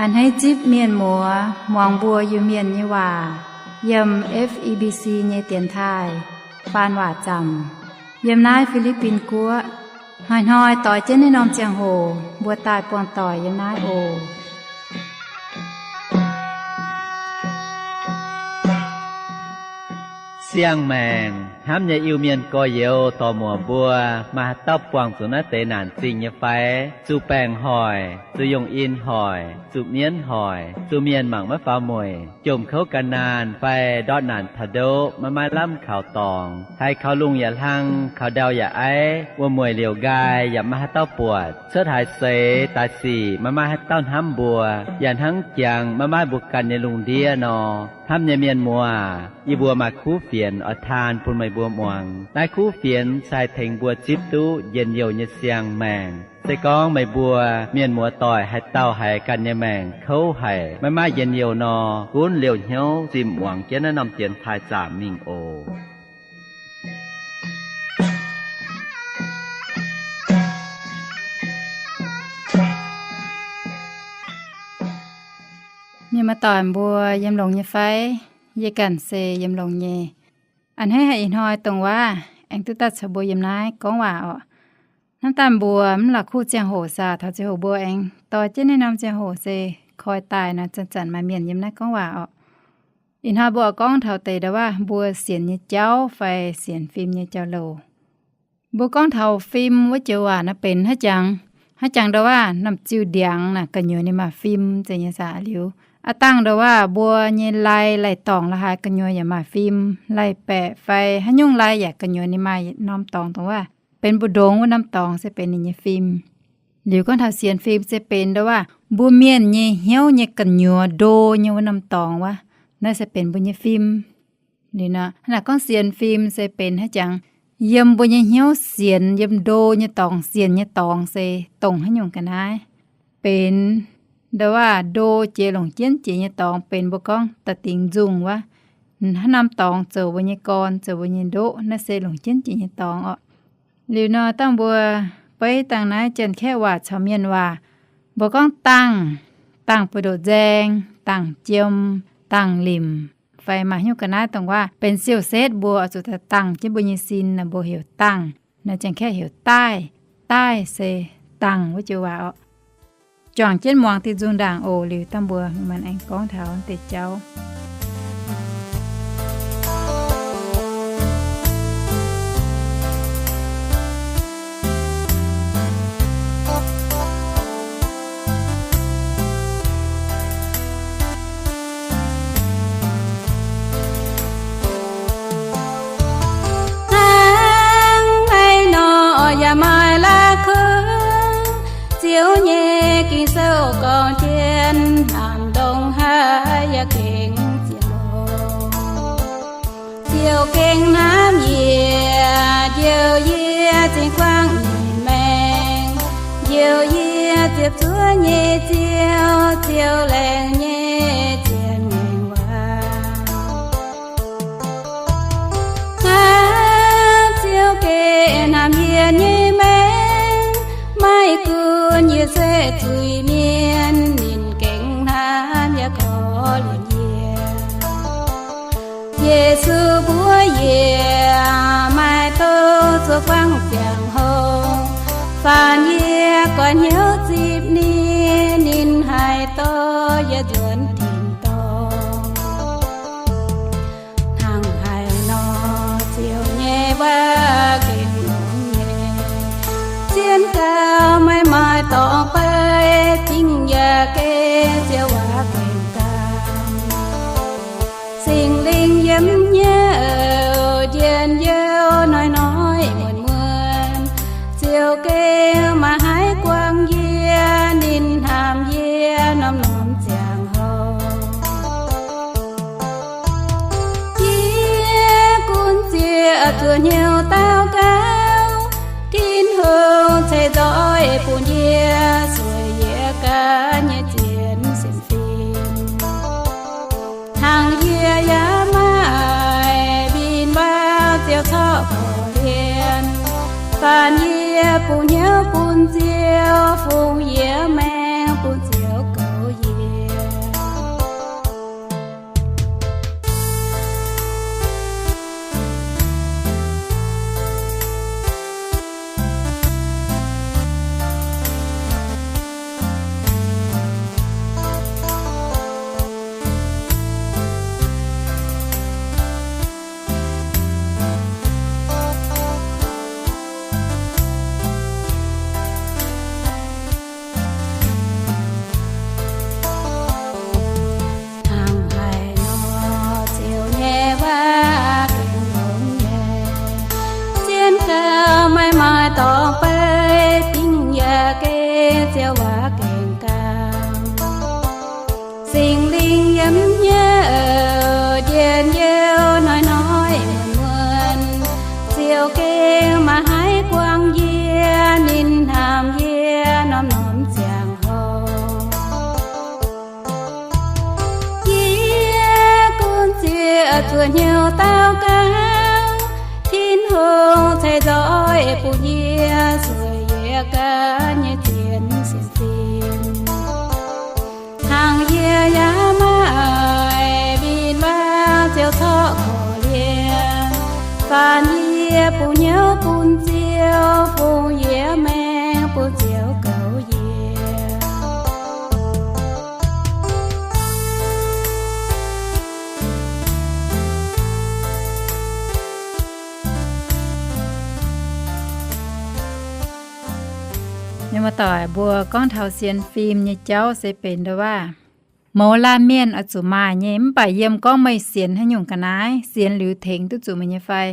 A'hneiv zipv mienh muoz muangx mbuo Iu-Mienh nyei waac yiem F E B C nyei dienx taaih faan waac zaamc yiem naaiv Fi^li^bin Guoqv. Hnoi-hnoi doix jienv naaiv norm ziangh hoc mbuo daaih buangh doic yiem naaiv oc. Siang-maengc hnamv nyei Iu-Mienh gorx-youz dorc-muoc mbuo, maaih haaix dauh buangh zuqc naaiv deix naanc zingh nyei fai? Zuqc baengc hoic, zuqc yongh in hoic, zuqc mienv hoic, zuqc mienh mangc maiv faaux mueic, jomc kouv gan naanh fai ndortv naanc taux ndoqv maiv maaih lamh kaux dorngx, haiz kaux lungh yaac hlang, kaux ndau yaac aiv, wuom-mueic liouc nqaai yaac maiv maaih haaix dauh buatc, cuotv haaix seix daaih sic maiv maaih haaix dauh hnamv mbuo, yaac hnangv jangx maiv maaih mbuo ganh nyei lungh ndiev nor. Hnamv nyei mienh muoz, yie mbuo maaih kuv fienx oix taan bun meih mbuo muangx. Naaiv kuv fienx se haih tengx mbuo zipv duqv njien-youh nyei siang-maengc. Se gorngv meih mbuo mienh muoz doic haaix dauh haiz ganh nyei maengc kouv haic, maiv maaih njien-youh nor, gunv liouh hnyouv zimh muangx jienv naaiv norm dienx taaih zaamc mingh oc. Mienh muoz doic mbuo yiem longx nyei fai? Yie ganh se yiem longx nyei. A'hneiv haiz ih hnoi dongh waac aengx duqv daaih caux mbuo yiem naaiv gorngv waac orqc. Hnamv daaih mbuo mv la'kuqv ziangh hoc saah, taux ziangh hoc mbuo aengx doix jienv naaiv norm ziangh hoc se koi daaih nor zanc-zanc maaih mienh yiem naaiv gorngv waac orqc. Ih hnoi mbuo oix gorngv taux deix ndau waac mbuo sienx nyei jauv fai sienx fim nyei jauv-louc. Mbuo gorngv taux fim wuov joux waac naaiv benx haaix jangx? Haaix jangx ndau waac norm ziuh ndiangx naaic gu'nyuoz ninh maaih fim zeiz nyei saah? Liuz aav dangh ndau waac mbuo nyei lai, lai-dorngc la'haaix gu'nyuoz yaac maaih fim. Lai-baeqc fai haaix nyungc lai yaac gu'nyuoz ninh maaih norm dorngx dongh waac benx mbu'ndongx wuov norm dorngx se benx ninh nyei fim. Liuz gorngv taux sienx fim se benx ndau waac mbuo mienh nyei hnyouv nyei gu'nyuoz ndo nyei wuov norm dorngx wuov, naaiv se benx mbuo nyei fim. Liuz nor hnangv naaic gorngv sienx fim se benx haaix jangx? Yiem mbuo nyei hnyouv sienx, yiem ndo nyei dorngx sienx nyei dorngx se dongh haaix nyungc ga'naaiv? Benx ndau waac ndo jiex longc jienv jiex nyei dorngx benx mbuo gorngv da'dingc nzungh wuov, haaix norm dorngx zoux mbuo nyei gorn, zoux mbuo nyei ndoqv, naaiv se longc jienv jiex nyei dorngx orqc. Liuz nor dangh mbuo beiv dangh naaiv Janx-Kaeqv waac caux Mienh waac, mbuo gorngv dangh, dangh buoz-ndoqv nzaeng, dangh jiem, dangh limc, fai maaih hnyouv ga'naaiv dongh waac benx siou-setv mbuo oix zuqc daaih dangh jienv mbuo nyei sin naaic mbuo heuc dangh. Naaiv Janx-Kaeqv heuc daaih. Daaih se dangh wuov joux waac orqc. Juangc jienv muangx diuh nzung ndaangc oc. Liuz dangh mbuo mingh maanc aengx gorngv taux deix jauv. Hnangv naaiv nor yaac maaih la'kuqv Ziouv nyei Ging-Sou gorngv jienv, hnamv ndongc haaix yaac gengh ziex longx. Ziouv gengh hnamv yie, njoux yie, zinh guangc ninh maengc, njoux yie ziepc zuoqv nyei Ziouv, Ziouv laengz nyei zien ngaengc waac. Hnangv Ziouv gengh hnamv yie nyei maengc, maiv gunv yie se zuiz-mienh, ninh gengh hnamv yaac korv-lienh yie. Yesu mbuox yie, maaih dongh zuov guangc ziangh hoc, faanh yie goix hnyouv zipv ninh, ninh haih dorh yie nzuonx tin-dorngh. Hnangv haaix nor Ziouv nyei waac gengh longx nyei. Zien gauh maiv maaih dorngx beiv, zingh yaac gengh Ziouv waac gengh ganh. Singx Lingh yiem nyei oix, njien-youh hnoi-hnoi muonz-muonz. Ziouv gengh maiv haih guangc yie, ninh hnamv yie norm-norm ziangh hoc. Yie gunv ziec zuoqc hnyouv daux gaux, Tin-Hungh ceix nzoih bun yie, sueih yie ganh nyei zien sienx fim. Hnangv yie yaac maiv min waac Ziouv corc korv-lienh. Faanh yie bungx hnyouv bun Ziouv, fungx yie maengc bun Ziouv goux yie. Mbuo hnyouv daux gaux, Tin-Hungh ceix nzoih bun yie, sueic yie ganh nyei zien sienx fim. Hnangv yie yaac maaih win-wangv Ziouv corc korv-lienh, faanh yie bungx hnyouv bun Ziouv, bungx yie maengc bun Ziouv goux yie. Mienh muoz-doic, mbuo gorngv taux sienx fim nyei jauv se benx ndo waac. Mouz laanh mienh oix zuqc maaih nyei, mv baac yiem gorngv meih sienx haaix nyungc ga'naaiv, sienx liuz tengx duqv zuqc meih nyei fai.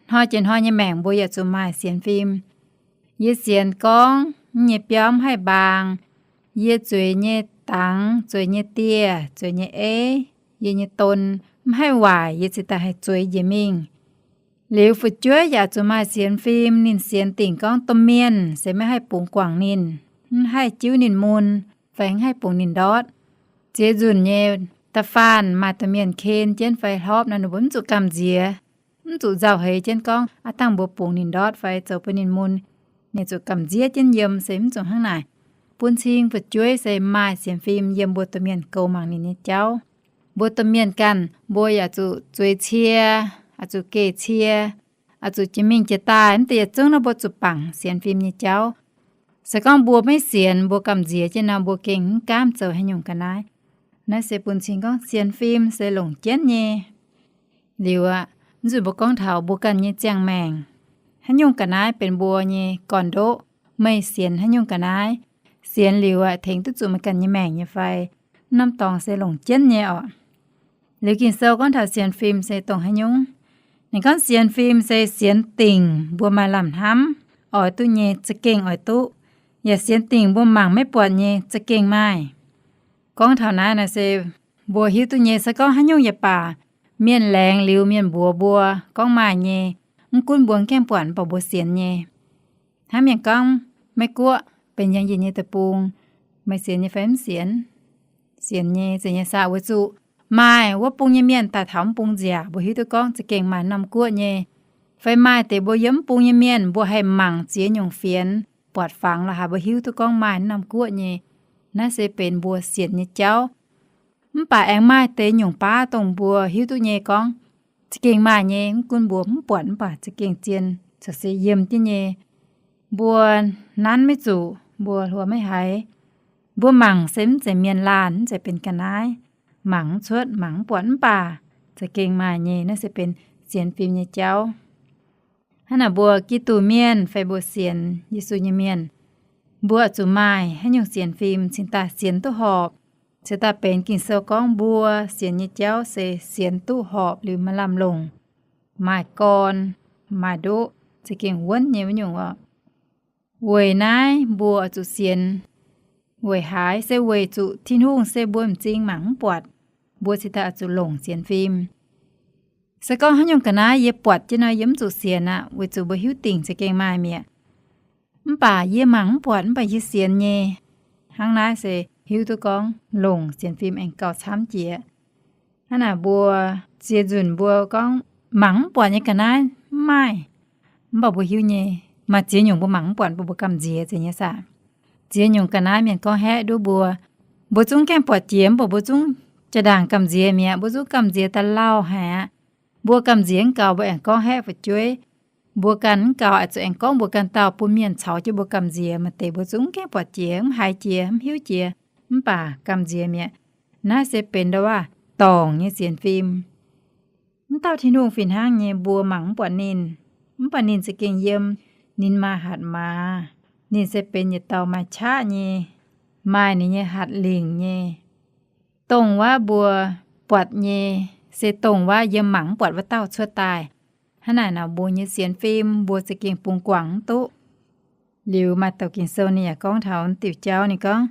Hnoi jiex hnoi nyei maengc mbuo yaac zuqc maaih sienx fim. Yie sienx gorngv nyei biauv mv haih mbaang. Yie zueiz nyei dangx, zueiz nyei dieh, zueiz nyei eiv, yie nyei don mv haih waaic, yie cingx daaih haih zueiz njiec mingh. Liuz fu'jueiv yaac zuqc maaih sienx fim, ninh sienx dingc gorngv domh mienh se maiv haih bungx guangc ninh, mv haih jiuv ninh mun, fai mv haih bungx ninh ndortv. Ziex nzunc nyei da'faanh maaih domh mienh ken jienv fai hlorpv nor, ninh mbuo mv zuqc gamh nziex, mv zuqc nzauh heix jienv gorngv aav dangh mbuo bungx ninh ndortv fai zoux bun ninh mun. Ninh zuqc gamh nziex jienv yiem, se mv zuqc hnangv naaic. Bun cing fu'jueiv se maaih sienx fim yiem mbuo domh mienh goux mangc ninh nyei jauv. Mbuo domh mienh ganh mbuo yaac zuqc zueiz cie, oix zuqc geh cie, oix zuqc jiex mingh jiex daaih, mv deix yietc zungv naaiv mbuo zuqc bangc sienx fim nyei jauv. Se gorngv mbuo maiv sienx, mbuo gamh nziex jienv nor, mbuo gengh mv gaamv zoux haaix nyungc ga'naaiv. Naaiv se bun cing gorngv sienx fim se longc jienv nyei. Liuz aqv, mv zuqc mbuo gorngv taux mbuo ganh nyei ziangh maengc, haaix nyungc ga'naaiv benx mbuo nyei gorn-ndoqv. Meih sienx haaix nyungc ga'naaiv, sienx liuz aqv, tengx duqv zuqc meih ganh nyei maengc nyei fai? Norm dorngx se longc jienv nyei orqc. Liuz Ging-Sou gorngv taux sienx fim se dongh haaix nyungc. Ninh gorngv sienx fim se sienx dingc mbuo maaih lamh hnamv oix duqv nyei za'gengh oix duqv, yaac sienx dingc mbuo mangc maiv buatc nyei za'gengh maaih. Gorngv taux naaiv nor se mbuo hiuv duqv nyei, se gorngv haaix nyungc yaac baac, mienh laengz liuz mienh mbuox mbuo gorngv maaih nyei, mv gunv mbuo mv gaengh buatc mv baac mbuo sienx nyei. Hnangv mienh gorngv Meiv-Guoqv benx yangh yinh nyei deic-bung, meih sienx nyei fai mv sienx? Sienx nyei, zeiz nyei saah? Weic zuqc maaih wuov bung nyei mienh daaih taux mv bung nziaauc, mbuo hiuv duqv gorngv za'gengh maaih norm guoqv nyei. Fai maaih deix mbuo yiem mv bung nyei mienh, mbuo haih mangc ziex nyungc fienx, buatc fangx lorz haaix, mbuo hiuv duqv gorngv maaih norm guoqv nyei. Naaiv se benx mbuo sienx nyei jauv. Mv baac aengx maaih deix nyungc baav dongh mbuo hiuv duqv nyei gorngv za'gengh maaih nyei, mv gunv mbuo mv buatc mv baac za'gengh zien, caux se yiem jienv nyei. Mbuo nanv maiv zuqc, mbuo hluo maiv haiz. Mbuo mangc se mv zeiz mienh laanh, mv zeiz benx ga'naaiv, mangc mv cuotv, mangc mv buatc, mv baac za'gengh maaih nyei. Naaiv se benx sienx fim nyei jauv. Hnangv naaic mbuo Giduc mienh fai mbuo sienx Yesu nyei mienh, mbuo zuqc maaih haaix nyungc sienx fim cingx daaih sienx duqv horpc. Cingx daaih benx Ging-Sou gorngv mbuo sienx nyei jauv se sienx duqv horpc liuz maaih lamh longc, maaih gorn, maaih ndoqv, za'gengh wuonv nyei wuov nyungc orqc. Weic naaiv mbuo zuqc sienx. Weic haaix? Se weic zuqc Tin-Hungh se mbuo m'zing mangc mv buatc, mbuo cingx daaih oix zuqc longc sienx fim. Se gorngv haaix nyungc ga'naaiv yie buatc jienv nor, yie mv zuqc sienx aqv, weic zuqc mbuo hiuv dingc za'gengh maaih mi'aqv. Mv baac yie mangc mv buatc, mv baac yie sienx nyei. Hnangv naaiv se hiuv duqv gorngv longc sienx fim aengx gauh camv jiex. Hnangv naaic mbuo ziex nzunc mbuo gorngv mangc mv buatc nyei ga'naaiv mv maaih, mv baac mbuo hiuv nyei, maaih ziex nyungc mbuo mangc mv buatc, mv baac mbuo gamh nziex, zeiz nyei saah? Ziex nyungc ga'naaiv mienh gorngv haeqv nduov mbuo, mbuo zungv gaengh buatc jiex, mv baac mbuo zungv jaa-ndaangc gamh nziex mi'aqv, mbuo zungv gamh nziex daaih lauh haic aqv. Mbuo gamh nziex mv gaux, mbuo aengx gorngv haeqv fu'jueiv. Mbuo ganh mv gaux, oix zuqc aengx gorngv mbuo ganh dauh bun mienh caux jienv mbuo gamh nziex. Maaih deix mbuo zungv mv gaengh buatc jiex, mv haiz jiex, mv hiuv jiex, mv baac gamh nziex mi'aqv. Naaiv se benx ndo waac dorngc nyei sienx fim. Mv dauh Tin-Hungh fih hnangv nyei, mbuo mangc mv buatc ninh, mv baac ninh za'gengh yiem. Ninh maaih hatc maaz. Ninh se benx yietc dauh maaih qaqv nyei, maaih ninh nyei hatc lingc nyei. Dongh waac mbuo buatc nyei se dongh waac yiem mangc mv buatc wuov dauh cuotv daaih. Hnangv naaic nor mbuo nyei sienx fim mbuo za'gengh bungx guangc mv duqv. Liuz maaih douc Ging-Sou ninh yaac gorngv taux diuc jauv, ninh gorngv,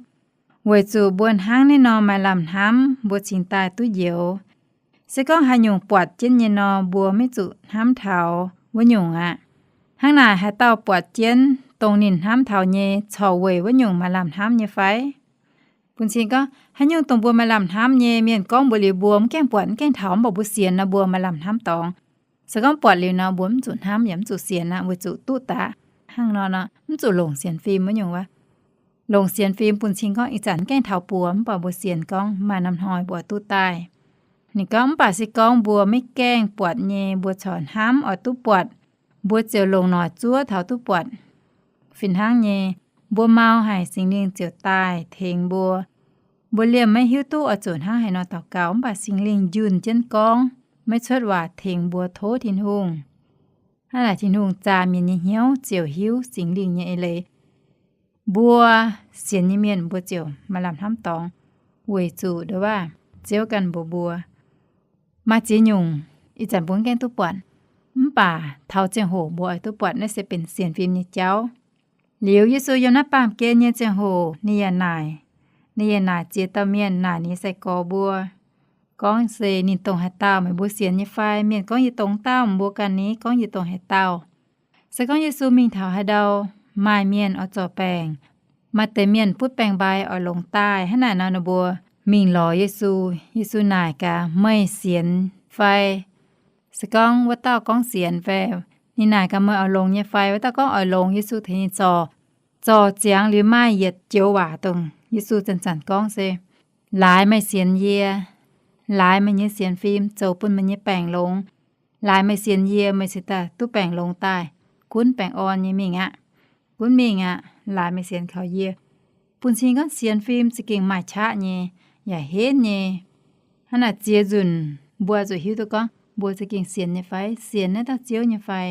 weic zuqc mbuo hnangv naaiv nor maaih lamh hnamv, mbuo cingx daaih duqv njoux. Se gorngv haaix nyungc buatc jienv nyei nor, mbuo maiv zuqc hnamv taux wuov nyungc aqv. Hnangv naaic haaix dauh buatc jienv dongh ninh hnamv taux nyei, corc weic wuov nyungc maaih lamh hnamv nyei fai? Bun cing gorngv haaix nyungc dongh mbuo maaih lamh hnamv nyei, mienh gorngv mbuox liuz mbuo mv gaengh buatc, mv gaengh taux, mv baac mbuo sienx nor mbuo maaih lamh hnamv dorngx. Se gorngv buatc liuz nor mbuo mv zuqc hnamv yaac mv zuqc sienx aqv, weic zuqc duqv daaih. Hnangv nor, mv zuqc longc sienx fim wuov nyungc wuov. Longc sienx fim bun cing gorngv ih zanc mv gaengh taux buoz, mv baac mbuo sienx gorngv maaih norm hnoi mbuo duqv daaih. Ninh gorngv mv baac se gorngv mbuo maiv gaengh buatc nyei, mbuo corc hnamv oix duqv buatc, mbuo ziouc longc noic zuov taux duqv buatc. Fih hnangv nyei, mbuo mau haic Singx Lingh ziouc daaih tengx mbuo. Mbuo liemh maiv hiuv duqv oix zuqc hnangv haaix nor daux gaux, mv baac Singx Lingh njunh jienv gorngv, maiv cuotv waac tengx mbuo tov Tin-Hungh. Hnangv naaic Tin-Hungh zaah mienh nyei hnyouv ziouc hiuv Singx Lingh nyei eix leiz. Mbuo sienx nyei mienh mbuo ziouc maaih lamh hnamv dorngx, weic zuqc nduov waac Ziouv ganh mbuox mbuo. Maaih ziex nyungc ih zanc mbuo mv gaengh duqv buatc, mv baac taux ziangh hoc mbuo oix duqv buatc, naaiv se benx sienx fim nyei jauv. Liuz Yesu yiem naaiv baamh gen nyei ziangh hoc ninh yaac naaic, ninh yaac naaic ziex dauh mienh, naaic ninh nyei sai-gorx mbuo, gorngv se ninh dongh haaix dauh, meih mbuo sienx nyei fai? Mienh gorngv, yie dongh dauh. Mbuo ganh ni gorngv, yie dongh haaix dauh. Se gorngv Yesu mingh taux haaix ndau, maaih mienh oix zorc baengc, maaih deix mienh butv baengc-mbai oix longx daaih, hnangv naaic nor ninh mbuo mingh lorz Yesu. Yesu naaic gaax, meih sienx fai? Se gorngv wuov dauh gorngv sienx fai, ninh naaic gaax, meih oix longx nyei fai? Wuov dauh gorngv oix longx. Yesu tengx ninh zorc. Zorc ziangx liuz maaih yietc joux waac dongh Yesu zanc-zanc gorngv se, laaix meih sienx yie, laaix meih nyei sienx fim zoux bun meih nyei baengc longx. Laaix meih sienx yie, meih cingx daaih duqv baengc longx daaih, gunv baengh orn nyei mingh aqv. Gunv mingh aqv, laaix meih sienx kaux yie. Bun cing gorngv sienx fim za'gengh maaih qaqv nyei, yaac henv nyei. Hnangv naaic ziex nzunc mbuo zuqc hiuv duqv gorngv mbuo za'gengh sienx nyei fai, sienx naaiv dauh Ziouv nyei fai,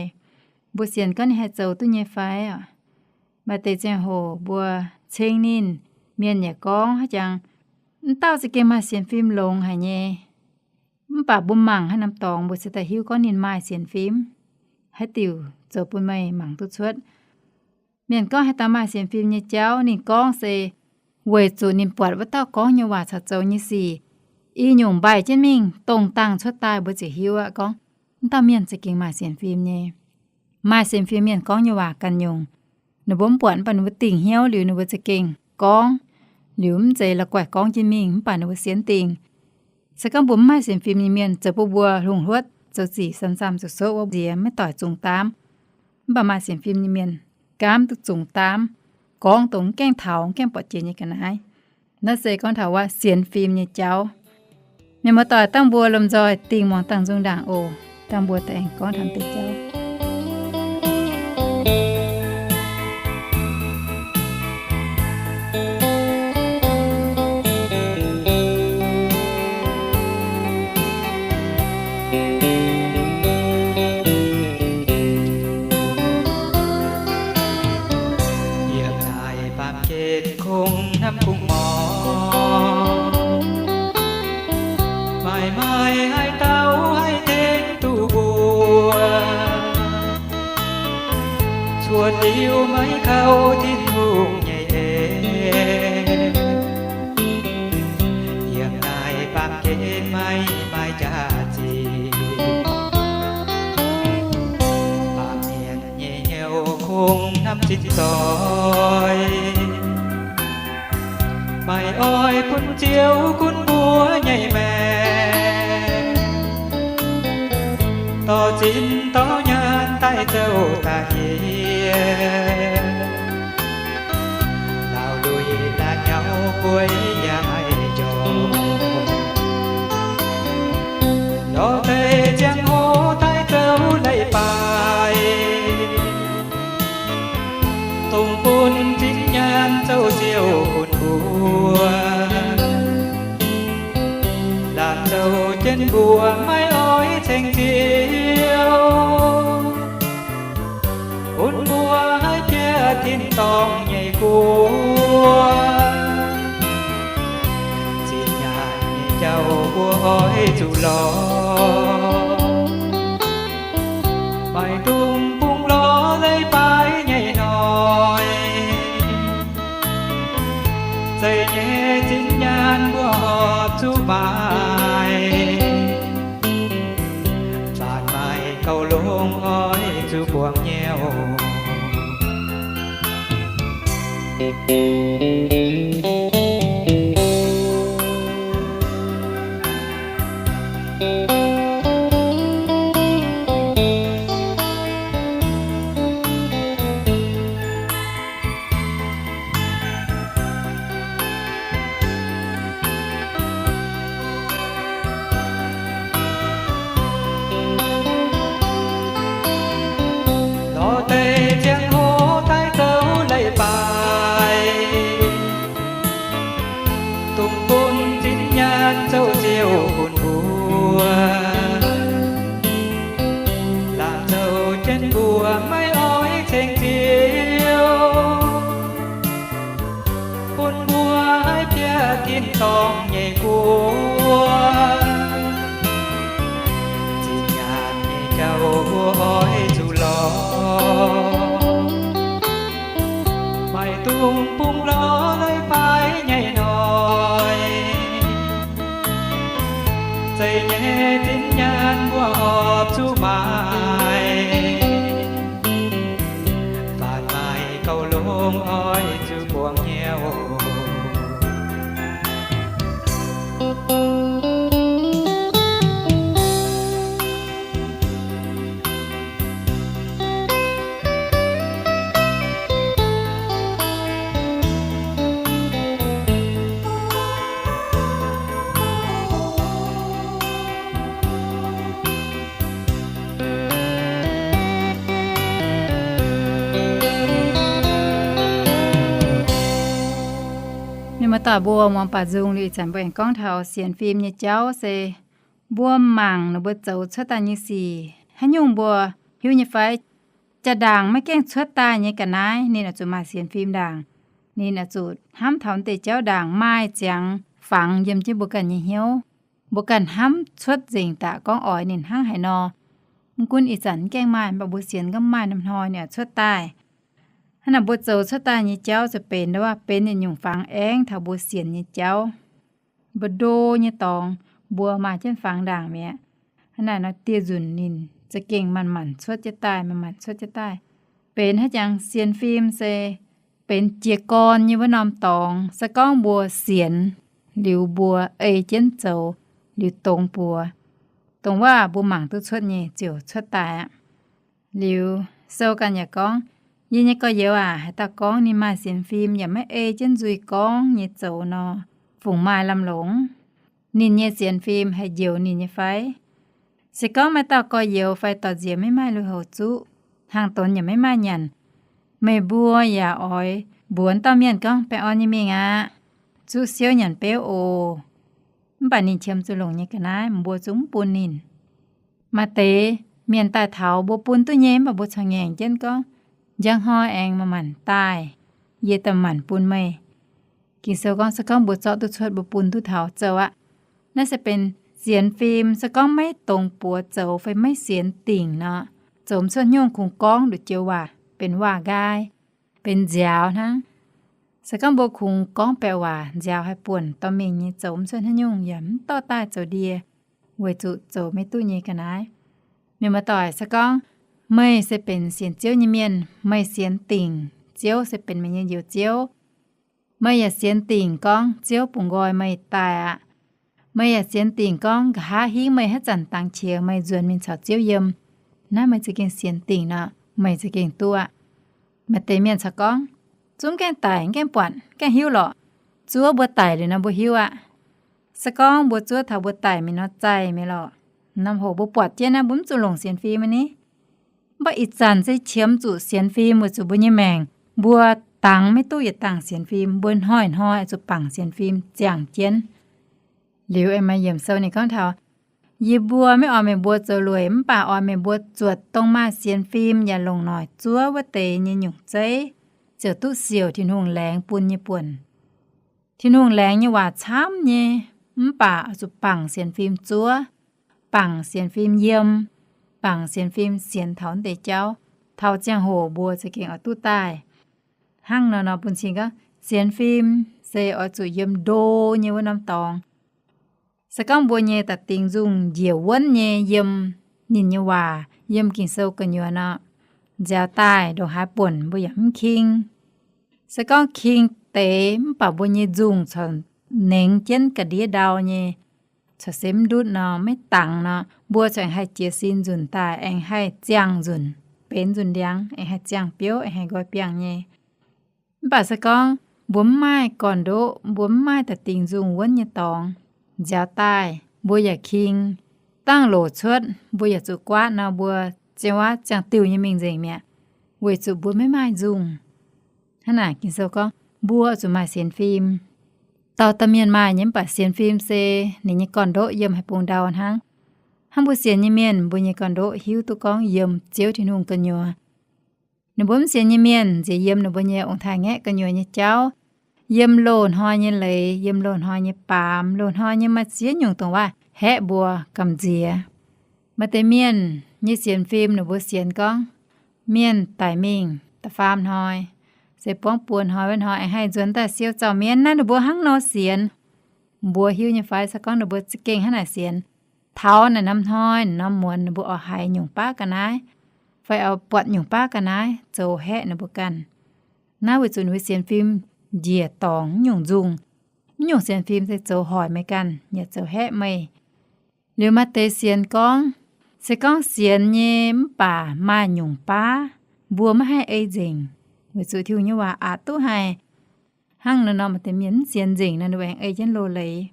mbuo sienx gorngv ninh haih zoux duqv nyei fai oc. Maaih deix ziangh hoc mbuo ceng ninh, mienh yaac gorngv haaix jangx, wuov dauh za'gengh maaih sienx fim longx haic nyei. Mv baac mbuo mangc haaix norm dorngx mbuo cingx daaih hiuv gorngv ninh maaih sienx fim? Haaix diuc zoux bun meih mangc duqv cuotv? Mienh gorngv haaix dauh maaih sienx fim nyei jauv, ninh gorngv se weic zuqc ninh buatc wuov dauh gorngv nyei waac caux zoux nyei sic i nyungc mbaih jienv mingh, dongh dangh cuotv daaih mbuo ziouc hiuv aqv gorngv, wuov dauh mienh za'gengh maaih sienx fim nyei. Maaih sienx fim mienh gorngv nyei waac ganh nyungc, ninh mbuo mv buatc, mv baac ninh mbuo dingc hnyouv liuz ninh mbuo za'gengh gorngv. Liuz mv zeiz la'guaih gorngv jienv mingh, mv baac ninh mbuo sienx dingc. Se gorngv mbuo mv maaih sienx fim nyei mienh, zoux bun mbuo lungh hluotv zoux zic samx-samx zuqc soqv wuov nziex maiv doic zungx daamv. Mv baac maaih sienx fim nyei mienh gaamv duqv zungx daamv, gorngv dongh mv gaengh taux, mv gaengh buatc jiex nyei ga'naaiv. Naaiv se gorngv taux wuov sienx fim nyei jauv. Mienh muoz-doic, dangh mbuo lomh nzoih dingh muangx dangh nzung ndaangc oc. Dangh mbuo daaih aengx gorngv taux deix jauv. Yiem naaic baamh gen kungx hnamv kungx mor, maaih maaih haaix dauh haih tengx duqv mbuo, cuotv liuz maiv kaux Tin-Hungh nyei en. Yiem naaic baamh gen maiv maaih jaax-zinh, baamh mienh nyei hnyouv kungx hnamv zinh zoih, maiv oix bun Ziouv gunv mbuo nyei maengc, dorh zinh dorh nyaanh daaih zouv daaih hieh. Laauh luic laauh nyauv bueix yaac maiv njormh, lorz deix ziangh hoc daaih zouv leiz-baaix, dongh bun zinh nyaanh zouv siou bun mbuo, laanh zouv jienv mbuo maiv oix ceng Ziouv, bun mbuo haih jiex tin-dorngh nyei guoqv. Zinh nyaanh nyei jauv mbuo oix zuqc lorz, maiv dungx bungx lorz leiz-baaix nyei hnoi. Zeiz nyei zinh nyaanh mbuo horpc zuqc maaiz, faanv maaih gauh longx oix zuqc buangh nyei oc. Lorz deix ziangh hoc daaih zoux leiz-baaix, dongh bun zinh nyaanh zoux ziouc bun mbuo. Laangz zoux jienv mbuo maiv oix ceng Ziouv, bun mbuo haih bieqc tin-dorngh nyei guoqv. Zinh nyaanh nyei jauv mbuo oix zuqc lorz, maaih dungz bung lorz leiz-baaix nyei hnoi. Zeiz nyei zinh nyaanh mbuo horpc zuqc maaic, faanv maaih gauh longx oix zuqc buangh hnyouv. Mienh muoz-doic mbuo muangx baac nzung liuz, ih zanc mbuo aengx gorngv taux sienx fim nyei jauv se mbuo mangc ninh mbuo zoux cuotv daaih nyei sic haaix nyungc mbuo hiuv nyei fai? Jaa-ndaangc maiv gaengh cuotv daaih nyei ga'naaiv, ninh oix zuqc maaih sienx fim ndaangc. Ninh oix zuqc hnamv taux deix jauv ndaangc maaih ziangx fangx yiem jienv mbuo ganh nyei hnyouv. Mbuo ganh hnamv cuotv nzengc daaih gorngv oix ninh hnangv haaix nor. Mv gunv ih zanc mv gaengh maaih, mv baac mbuo sienx gorngv maaih norm hnoi ninh oix cuotv daaih. Hnangv naaic mbuo zoux cuotv daaih nyei jauv ziouc benx, benx yietc nyungc fangx aengx taux mbuo sienx nyei jauv. Mbuo ndo nyei dorngx mbuo maaih jienv fangx ndaangc mi'aqv. Hnangv naaic nor dieh nzunc ninh za'gengh manc-manc cuotv jienv daaih, manc-manc cuotv jienv daaih. Benx haaix jangx sienx fim se benx jiez gorn nyei wuov norm dorngx. Se gorngv mbuo sienx liuz mbuo ei jienv zoux liuz dongz buoz, dongh waac mbuo mangc duqv cuotv nyei ziouc cuotv daaih aqv. Liuz sou ganh yaac gorngv, yie nyei gorx-youz aac, haaix dauh gorngv ninh maaih sienx fim yaac maiv ei jienv nzuih gorngv nyei zoux nor, fungc maaih lamh longc? Ninh nyei sienx fim haih njoux ninh nyei fai? Se gorngv maaih dauh gorx-youz fai dorh nziex maiv maaih lui-houx zuqv, hnaangx donx yaac maiv maaih nyanc, meih mbuo yaac oix mbuox dauh mienh gorngv, baengh orn nyei mingh aqv, zuqv siouv nyanc beuv oc. Mv baac ninh qiemx zuqc longc nyei ga'naaiv, mbuo zungv mv bun ninh. Maaih deix mienh daaih taux mbuo bun duqv nyei, mv baac mbuo corc ngaengc jienv gorngv, njang hnoi aengx manc-manc daaih, yie daaih manc bun meih. Ging-Sou gorngv se gorngv mbuo zorqv duqv cuotv mbuo bun duqv taux zoux aqv. Naaiv se benx sienx fim. Se gorngv maiv dongz buoz zoux fai maiv sienx dingc nor, zoux mv cuotv nyungc, kungx gorngv nduqc joux waac benx waac-nqaai, benx nziaaux hnangv. Se gorngv mbuo kungx gorngv baeqc waac nziaaux haih buonc dorh mingh nyei, zoux mv cuotv haaix nyungc yaac mv dorh daaih zoux ndie, weic zuqc zoux maiv duqv nyei ga'naaiv. Mienh muoz-doic, se gorngv meih se benx sienx Ziouv nyei mienh, meih sienx dingc Ziouv se benx meih nyei Njoux Ziouv, meih yaac sienx dingc gorngv Ziouv bungx nqoi meih daaih aqv. Meih yaac sienx dingc gorngv nqa'haav hingv meih haaix zanc dangx qiex meih nzuonx mingh caux Ziouv yiem. Naaiv meih za'gengh sienx dingc nor, meih za'gengh duqv aqv. Maaih deix mienh corc gorngv, zungv gaengh daic, gaengh buatc, gaengh hiuv lorqc. Zuov mbuo daic liuz nor mbuo hiuv aqv. Se gorngv mbuo zuov taux mbuo daic mingh nor zaih mi'aqv lorqc. Norm hoc mbuo buatc jienv naaiv mbuo mv zuqc longc sienx fim aqv ni. Mv baac ih zanc se qiemx zuqc sienx fim weic zuqc mbuo nyei maengc, mbuo dangx maiv duqv yietc dangh sienx fim, mbuo hnoi-hnoi oix zuqc bangc sienx fim ziangh jienv. Liuz aengx maaih yiemc sou ninh gorngv taux, yie mbuo maiv oix meih mbuo zoux lueic, mv baac oix meih mbuo zuotc dongh maaih sienx fim yaac longc noic zuov wuov deix nyei nyungc zeiv, ziouc duqv siouc Tin-Hungh laengz bun nyei buonc. Tin-Hungh laengz nyei waac camv nyei, mv baac oix zuqc bangc sienx fim zuov, bangc sienx fim yiem, bangc sienx fim sienx taux wuov deix jauv, taux ziangh hoc mbuo za'gengh oix duqv daaih. Hnangv nor nor bun cing gorngv sienx fim se oix zuqc yiem ndo nyei wuov norm dorngx. Se gorngv mbuo nyei da'dingc nzungh njiec wuonv nyei yiem ninh nyei waac, yiem Ging-Sou gu'nyuoz nor, nziaaux daaih ndongc haaix buonc mbuo yaac mv king. Se gorngv king deix mv baac mbuo nyei nzungh corc nengx jienv ga'ndiev ndau nyei, caux se mv ndutv nor, maiv dangx nor, mbuo corc aengx haih jiez sin nzunc daaih, aengx haih ziangh nzunc, benx nzunc ndiangx, aengx haih ziangh biouv, aengx haih nqoi biangh nyei. Mv baac se gorngv mbuo mv maaih gorn-ndoqv, mbuo mv maaih da'dingc nzungh wuonv nyei dorngx, nziaaux daaih mbuo yaac king, dangh loc cuotv mbuo yaac zuqc guaatv nor, mbuo ziangh waav ziangh diuh nyei mingh nzengc mi'aqv, weic zuqc mbuo maiv maaih nzungh. Hnangv naaic Ging-Sou gorngv mbuo zuqc maaih sienx fim. Dauh dauh mienh maaih nyei, mv baac sienx fim se ninh nyei gorn-ndoqv yiem haaix bung ndau hnangv. Hnangv mbuo sienx nyei mienh, mbuo nyei gorn-ndoqv hiuv duqv gorngv yiem Ziouv Tin-Hungh gu'nyuoz. Ninh mbuo mv sienx nyei mienh nziex yiem ninh mbuo nyei ong-taaix-ngaeqv gu'nyuoz nyei jauv, yiem loz-hnoi nyei leiz, yiem loz-hnoi nyei baamz, loz-hnoi nyei maaih ziex nyungc dongh waac haeqv mbuo gamh nziex. Maaih deix mienh nyei sienx fim ninh mbuo sienx gorngv mienh daic mingh da'faam hnoi, se buangv buo hnoi wuov hnoi aengx haih nzuonx daaih siou zaux mienv. Naaiv ninh mbuo hnangv nor sienx. Mbuo hiuv nyei fai? Se gorngv ninh mbuo za'gengh hnangv naaic sienx, taux naaic norm hnoi, norm muonz ninh mbuo oix haiz nyungc baav ga'naaiv, fai oix buatc nyungc baav ga'naaiv zoux haeqv ninh mbuo ganh. Naaiv weic zuqc ninh mbuo sienx fim njiec dorngc nyungc nzungh. Mv nyungc sienx fim se zoux hoic meih ganh yaac zoux haeqv meih. Liuz maaih deix sienx gorngv, se gorngv sienx nyei mv baac maaih nyungc baav mbuo maiv haih ei nzengc, weic zuqc Tin-Hungh nyei waac aqc duqv haih. Hnangv naaiv nor maaih deix mienh mv sienx nzengc nor, ninh mbuo aengx ei jienv loz-leiz.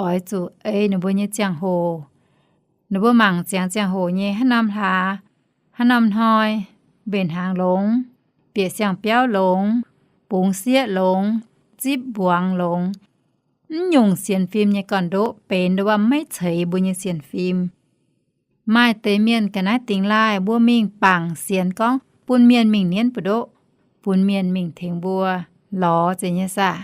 Oix zuqc ei ninh mbuo nyei ziangh hoc. Ninh mbuo mangc ziangx ziangh hoc nyei haaix norm hlaax, haaix norm hnoi, mbenc hnaangx longx, bieqc siang-biauv longx, bungx sieqv longx, zipv mbuangz longx. Mv nyungc sienx fim nyei gorn-ndoqv benx nduov waac maiv ceix mbuo nyei sienx fim. Maaih deix mienh ga'naaiv dingx laaih mbuo mingh bangc sienx gorngv bun mienh mingh nienv buoz-ndoqv, bun mienh mingh tengx mbuo lorz zeiz nyei saah,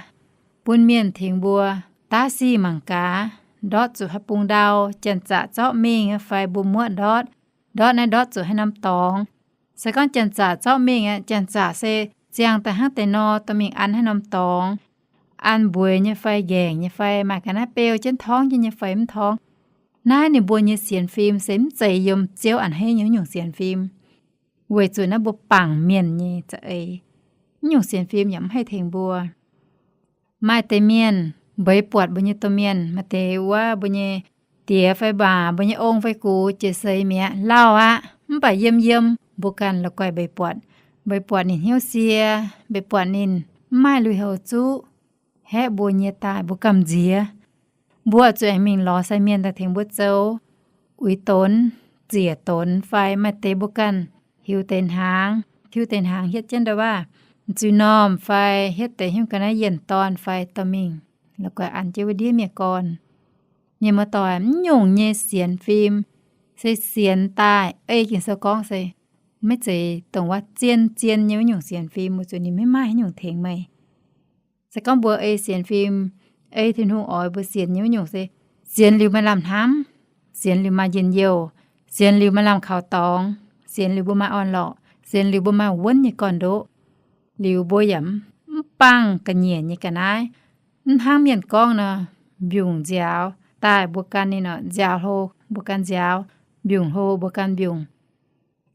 bun mienh tengx mbuo daav sic mangc gaax, ndortv zuqc haaix bung ndau, janx-zaqc zorqv mingh fai mbuo muoqv ndortv, ndortv naaiv ndortv zuqc haaix norm dorngx. Se gorngv janx-zaqc zorqv mingh aqv, janx-zaqc se ziangh daaih hnangv deix nor dorh mingh an haaix norm dorngx, an mbueix nyei fai nqaengc nyei fai, maaih ga'naaiv beu jienv torngv jienv nyei fai mv torngv. Naaiv ninh mbuo nyei sienx fim se mv zeiz yiem Ziouv a'hneiv nyei wuov nyungc sienx fim, weic zuqc naaiv mbuo bangc mienh nyei za'eix. Mv nyungc sienx fim yaac mv haih tengx mbuo. Maaih deix mienh mbeix buatc mbuo nyei domh mienh, maaih deix wuov mbuo nyei diex fai mbaac, mbuo nyei ong fai gux jiex seix mi'aqv, lauh aqv, mv baac yiem yiem mbuo ganh la'guaih mbeix buatc. Mbeix buatc ninh hnyouv sie, mbeix buatc ninh mv maaih lui-houx zuqv, haeqv mbuo nyei daaih mbuo gamh nziex. Mbuo zuqc aengx mingh lorz sai mienh daaih tengx mbuo zoux, uix donx, ziec donx fai maaih deix mbuo ganh hiuv deix hnaangx, tiuv deix hnaangx hietv jienv ndau waac zuiz-normh fai hietv deix hnyouv ga'naaiv yienh dorn fai dorh mingh la'guaih an jienv wuov ndiev mienh gorn. Mienh muoz-doic, mv nyungc nyei sienx fim se sienx daaih ei Ging-Sou gorngv se maiv zeiz dongh waac zien-zien nyei wuov nyungc sienx fim, weic zuqc ninh maiv maaih haaix nyungc tengx meih. Se gorngv mbuo ei sienx fim, ei Tin-Hungh oix mbuo sienx nyei wuov nyungc se sienx liuz maaih lamh hnamv, sienx liuz maaih njien-youh, sienx liuz maaih lamh kaux dorngx, sienx liuz mbuo maaih orn-lorqc, sienx liuz mbuo maaih wuonv nyei gorn-ndoqv, liuz mbuo yaac mv bangc ga'nyiec nyei ga'naaiv. Mv hnangv mienh gorngv nor, mbiungc nziaaux daaih mbuo gan ninh nor, nziaaux hlo mbuo gan nziaaux, mbiungc hlo mbuo gan mbiungc.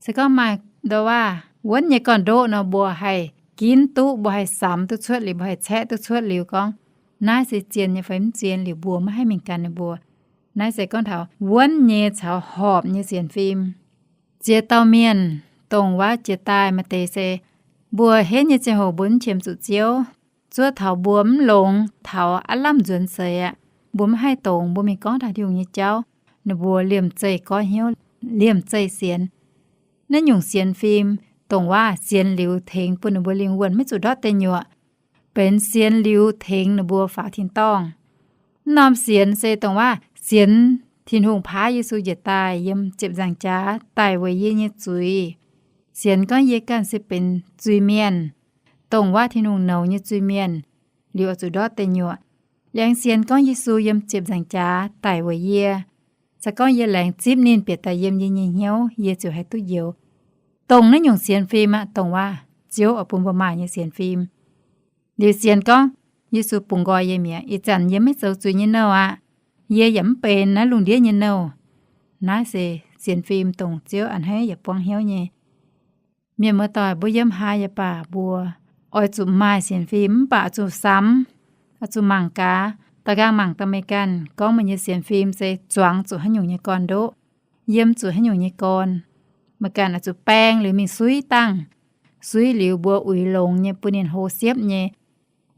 Se gorngv maaih ndau waac wuonv nyei gorn-ndoqv nor, mbuo haih ginv duqv, mbuo haih samx duqv cuotv liuz, mbuo haih caeqv duqv cuotv liuz gorngv naaiv se zien nyei fai mv zien, liuz mbuo maiv haih mingh gan ninh mbuo. Naaiv se gorngv taux wuonv nyei caux horpc nyei sienx fim. Ziex dauh mienh dongh waac jiex daaih maaih deix se mbuo henv nyei ziangh hoc mbuo mv qiemx zuqc Ziouv, zuov taux mbuo mv longx, taux aav lamh nzuonx seix aqv, mbuo maiv haih dongz, mbuo mingh gorngv taux Tin-Hungh nyei jauv, ninh mbuo liemh zeih goiv hnyouv, liemh zeih sienx. Naaiv nyungc sienx fim dongh waac sienx liuz tengx bun ninh mbuo lingh wuonh maiv zuqc ndortv deic nyuoqc, benx sienx liuz tengx ninh mbuo faaux tin-dorngh. Mv norm sienx se dongh waac sienx Tin-Hungh paaiv Yesu njiec daaih yiem ziepc nzaangc jaax daic weic yie nyei zuiz. Sienx gorngv yie ganh se benx zuiz-mienh, dongh waac Tin-Hungh nouz nyei zuiz-mienh, liuz oix zuqc ndortv deic nyuoqc. Laengz sienx gorngv Yesu yiem ziepc nzaangc jaax daic weic yie. Se gorngv yie laengz zipv ninh bieqc daaih yiem yie nyei hnyouv, yie ziouc haih duqv njoux. Dongh naaiv nyungc sienx fim aqv, dongh waac Ziouv oix bun mbuo maaih nyei sienx fim. Liuz sienx gorngv Yesu bungx nqoi yie mi'aqv, ih zanc yie maiv zoux zuiz nyei nouh aqv. Yie yaac mv benx naaiv lungh ndiev nyei nouh. Naaiv se sienx fim dongh Ziouv a'hneiv yaac buangv hnyouv nyei. Mienh muoz-doic, mbuo yiem haaix yaac baac, mbuo oix zuqc maaih sienx fim, mv baac oix zuqc samx, oix zuqc mangc gaax, Da'nqaang mangc daaih meih ganh gorngv meih nyei sienx fim se zuangx zuqc haaix nyungc nyei gorn-ndoqv, yiem zuqc haaix nyungc nyei gorn. Meih ganh oix zuqc baeng liuz mingh suiv dangh. Suiv liuz mbuo uix longx nyei bun ninh hlo siepv nyei,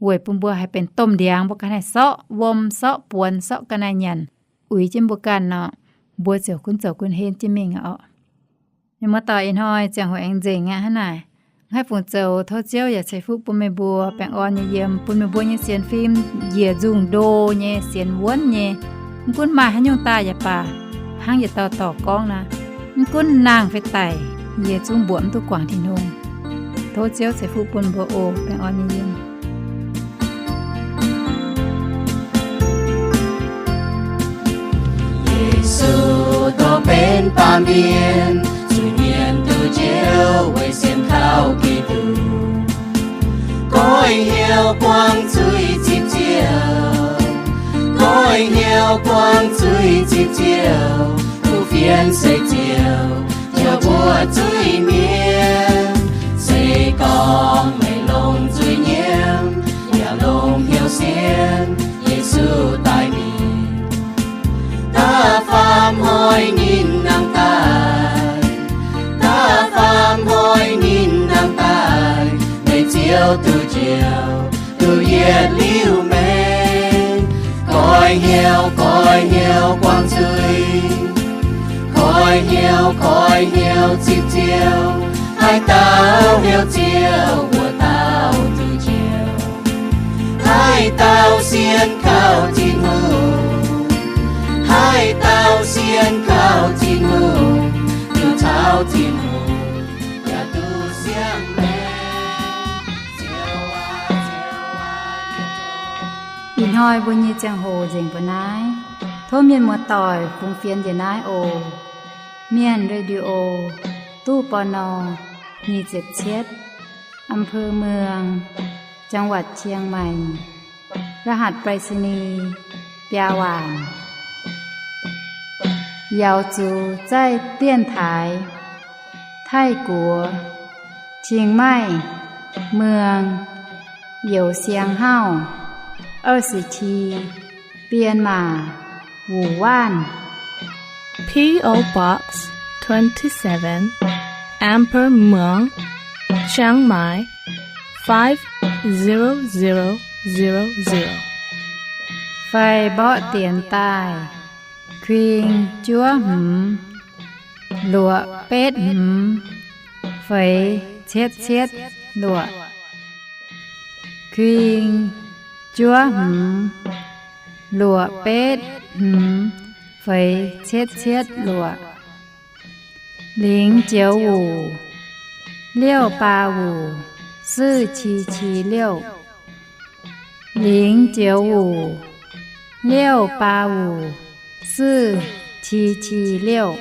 weic bun mbuo haih benx domh ndiangx mbuo ganh haih sorqv wuom, sorqv buonx, sorqv ga'naaiv nyanc, uix jienv mbuo ganh nor, mbuo ziouc gunv zoux gunv henv jienv mingh oc. Mienh muoz-doic, ih hnoi ziangh hoc aengx nzengc aqv hnangv naaic. Haih fungc zoux tov Ziouv yaac ceix fuqv bun meih mbuo baengh orn nyei yiem, bun meih mbuo nyei sienx fim njiec nzungh ndo nyei, sienx wuonv nyei. Mv gunv maaih haaix nyungc daaih yaac baac, hnangv yietc dauh dorc gorngv naaiv, mv gunv nangh fai daic, yie zungv mbuoqc mv duqv guangc Tin-Hungh. Tov Ziouv ceix fuqv bun mbuo oc. Baengh orn nyei yiem. Yesu dorh benx baamh mienh zuiz-mienh duqv njoux weic sienx kaux Giduc. Goiv hnyouv buangv zuiz zipv ziouc, goiv hnyouv buangv zuiz zipv ziouc, kuv fienx seix ziouc jauv mbuo zuiz-mienh. Se gorngv meih longc zuiz-nyiemv yaac longc hnyouv sienx, Yesu daaih mingh, da'faam hnoi ninh nangh daaih, da'faam hnoi ninh nangh daaih, meih ziouc duqv njoux, duqv yietc liuz meih. Goiv hnyouv, goiv hnyouv buangv zuiz, goiv hnyouv, goiv hnyouv zipv ziouc, haaix dauh hnyouv ziouc wuov dauh duqv njoux. Haaix dauh sienx kaux Tin-Hungh, haaix dauh sienx kaux Tin-Hungh, duqv caux Tin-Hungh yaac duqv siang-maengc. Ih hnoi mbuo nyei ziangh hoc nzengc mbuo naaiv. Tov mienh muoz-doic fungx fienx njiec naaiv oc. Mienh Radio, ตู้ ปณ. nyic ziepc cietv, อำเภอเมือง จังหวัดเชียงใหม่ รหัสไปรษณีย์ biaa waanc. Yaux zuqc 在电台 Taiv-Guoqv, Chiang Mai, Muang, Youz Siang Hauv, 二十七, Myanmar, Wuhan. P O Box twenty-seven, Amber Muang, Chiang Mai, five zero zero zero zero. Fai mborqv dienx daaih: kuing juov hmz, luoqc betv hmz, feix cietv cietv luoqc. Kuing juov hmz, luoqc betv hmz, feix cietv cietv luoqc. 零九五, 六八五, 四七七六. 零九五, 六八五, 四七七六.